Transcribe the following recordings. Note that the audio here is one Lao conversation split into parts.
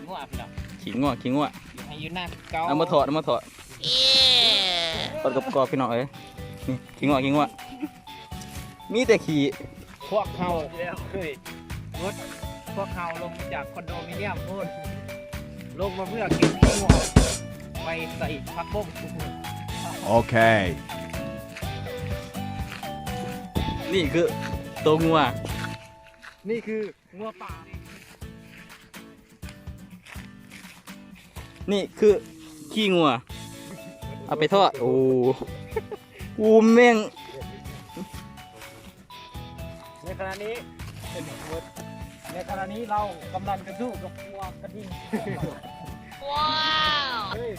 ງົວພີ່ນ້ອງ ຂີ້ງົວ ຂີ້ງົວ ຢູ່ໃຫ້ຢູ່ນາຄືເກົ່າ ເອົາມາທອດ ເອົາມາທອດ ທອດກອບໆ ພີ່ນ້ອງເອີຍ ນີ້ ຂີ້ງົວ ຂີ້ງົວ ມີແຕ່ຂີ້ ພວກເຮົາ ເອີຍ ລົດ ພວກເຮົາລົງຈາກຄອນໂດມິນຽມພຸ້ນ ລົງມາເພື່ອເກັບຂີ້ງົວໄປໃສ່ຜັກບົ້ງ ໂອເຄ ນີ້ຄືໂຕງົວ ນີ້ຄື ງົວປ່າ ນີ້ຄືຂີ້ງົວ ເອົາໄປທອດ ໂອ້ ອູແມ່ງ ໃນຂະນະນີ້ ໃນຂະນະນີ້ເຮົາກຳລັງຈະສູ້ກັບງົວກະທິງ ວ້າວ ເຮີ້ຍ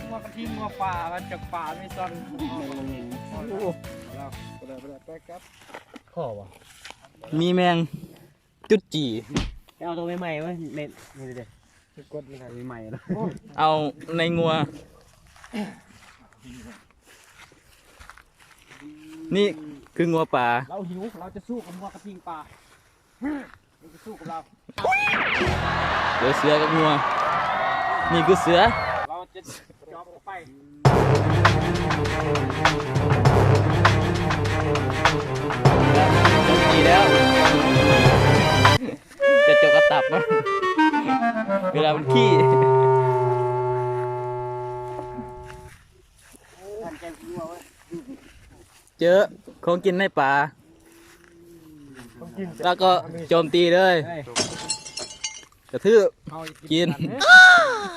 ງົວກະທິງ ງົວປ່າ ມັນຈາກປ່າອາເມຊອນ ໂອ້ ໄປກັບ ຂໍວະ ມີແມງ ຈຸດຈີ່ ໄປເອົາໂຕໃໝ່ໆ ເວີ້ຍ ເມັດ ນີ້ເດ້ ກົດມັນໃຫ້ໃໝ່ໆ ເນາະ ເອົາໃນງົວ ນີ້ຄືງົວປ່າ ເຮົາຫິວ ເຮົາຈະສູ້ກັບງົວກະທິງປ່າ ເຮົາຈະສູ້ກັບລາວ ເສືອກັບງົວ ນີ້ຄືເສືອ ເຮົາຈະ ຈອບອອກໄປ ດີແລ້ວ ຈະຈົກເອົາຕັບມັນ ເວລາມັນຂີ້ ເຈີຂອງກິນໃນປ່າ ແລ້ວກໍໂຈມຕີເລີຍ ກະທືບ ເອົາ ກິນ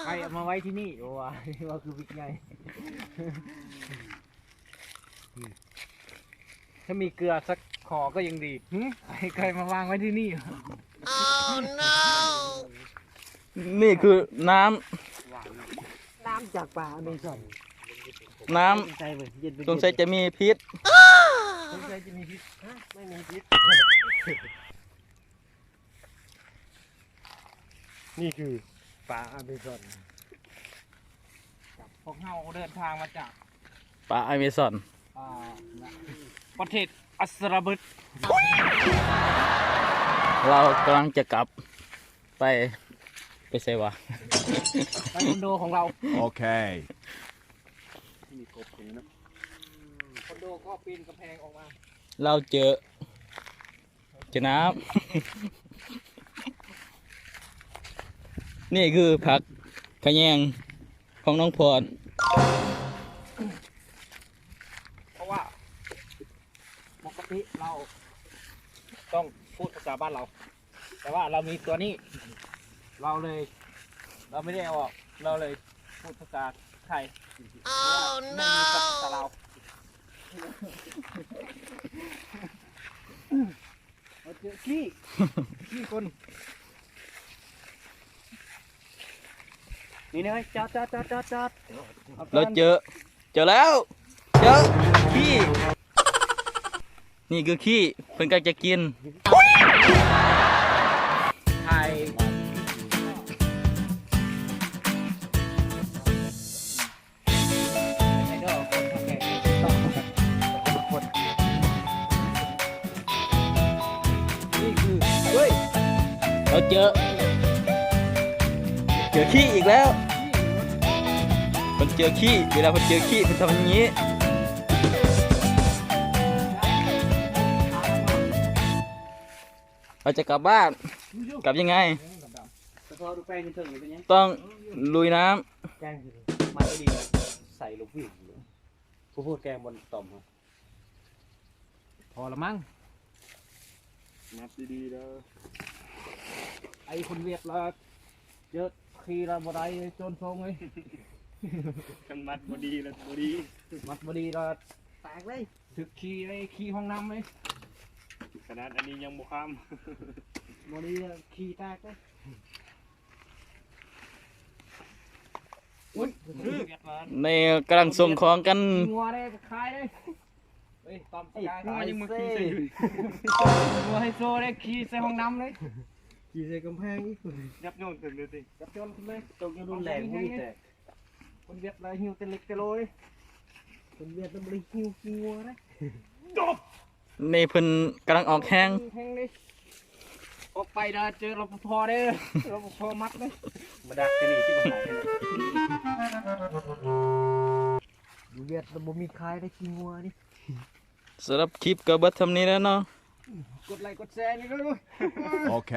ໃຜເອົາມາໄວ້ທີ່ນີ້ ໂອ້ ວ່າ ວ່າຄືວິກໃຫຍ່ ຖ້າມີເກືອສັກຂໍກໍຍັງດີ ຫື ໃຜ ໃຜມາວາງໄວ້ທີ່ນີ້ ນີ້ຄືນ້ຳ ນ້ຳຈາກປ່າອາເມຊອນ ນ້ຳ ໃສ່ເບິ່ງ ເຢັນເປັນ ສົງໄສຈະມີພິດ ສົງໄສຈະມີພິດ ຮະ ບໍ່ມີພິດ ນີ້ຄືປ່າອາເມຊອນ ພວກເຮົາເດີນທາງມາຈາກປ່າອາເມຊອນ ອ່າ ປະເທດອັດສະລາບຶດ ເຮົາກຳລັງຈະກັບໄປ ໄປໃສວະ ໄປຄອນໂດຂອງເຮົາ ໂອເຄ ມີກົບຕົງນີ້ເນາະ ຄອນໂດກໍປີນກຳແພງອອກມາ ເຮົາເຈີ ຈະໜາວ ນີ້ຄືຜັກຂະແຍງຂອງນ້ອງພອນ ເພາະວ່າປົກກະຕິເຮົາຕ້ອງພູດພາສາບ້ານເຮົາ ແຕ່ວ່າເຮົາມີຕົວນີ້ ເຮົາເລີຍ ເຮົາໄມ່ໄດ້ເອົາອອກ ເຮົາເລີຍພູດພາສາໄທ ເພາະວ່າມັນມີກັບພາສາລາວ ເຮົາເຈີຂີ້ ຂີ້ຄົນ ນີ້ເນຍ ຈອດ ຈອດ ຈອດ ຈອດ ຈອດ ເຮົາເຈີ ເຈີແລ້ວ ເຈີຂີ້ ນີ້ຄືຂີ້ ເພິ່ນກໍຈະກິນ ຖ່າຍ ນີ້ຄື ເຮີ້ຍ ເຮົາເຈີ ເຈີຂີ້ອີກແລ້ວ ເພິ່ນເຈີຂີ້ ເວລາເພິ່ນເຈີຂີ້ ເພິ່ນທຳຢ່າງນີ້ ເຮົາຈະກັບບ້ານ ກັບຍັງໄງ? ຕ້ອງລຸຍນ້ຳ ແກງມັນກໍດີ ໃສ່ລົງຜູ້ ຜູ້ໂພດແກງບໍ່ຕອມ ພໍລະມັງ ມັດດີໆເດີ ໄອ້ຄົນຫວຽດລະ ເຈີ ຂີ່ລະບໍ່ໄດ້ ໂຈນຊົງເອີຍ ຄັນມັດບໍ່ດີລະບໍ່ດີ ມັດບໍ່ດີລະແຕກເລີຍ ຖືກຂີ່ໄດ້ ຂີ່ຫ້ອງນ້ຳເລີຍ ຂະໜາດອັນນີ້ຍັງບໍ່ຂ້າມ ບໍ່ດີລະຂີ່ແຕກເລີຍ ອຸ້ຍ ນີ້ກຳລັງສົ່ງຂອງກັນ ງົວເດ້ ຂາຍເດ້ ເອີຍ ຕອມສະກາຍ ງົວຍັງມາຂີ່ໃສ່ຢູ່ ງົວໄຮໂຊເດ້ ຂີ່ໃສ່ຫ້ອງນ້ຳເລີຍ ຂີ່ໃສ່ກຳແພງອີກ ຍັບໂຍນຂຶ້ນເລີຍຕິ ຍັບໂຍນຂຶ້ນເລີຍ ຕົກຢູ່ລຸນແຮງ ບໍ່ມີແຕກ ຄົນຫວຽດລະຫິ້ວແຕ່ເຫຼັກແຕ່ໂລຍ ຄົນຫວຽດລະບໍ່ໄດ້ຫິ້ວຂີ້ງົວເດ້ ຈົບ ນີ້ເພິ່ນກຳລັງອອກແຮງ ແຮງເດ້ ອອກ ໄປເດີ ເຈີ ລະ ປະ ພ ເດີ ລະ ປະ ພ ມັດເດີ ມາດັກທີ່ນີ້ທີ່ບໍ່ໄດ້ ຢູ່ຫວຽດລະບໍ່ມີຂາຍໄດ້ຂີ້ງົວນີ້. ສຳລັບຄລິບກໍເບິດສ່ຳນີ້ແຫຼະເນາະ ກົດໄລກົດແຊນີ້ເດີ ໂອເຄ.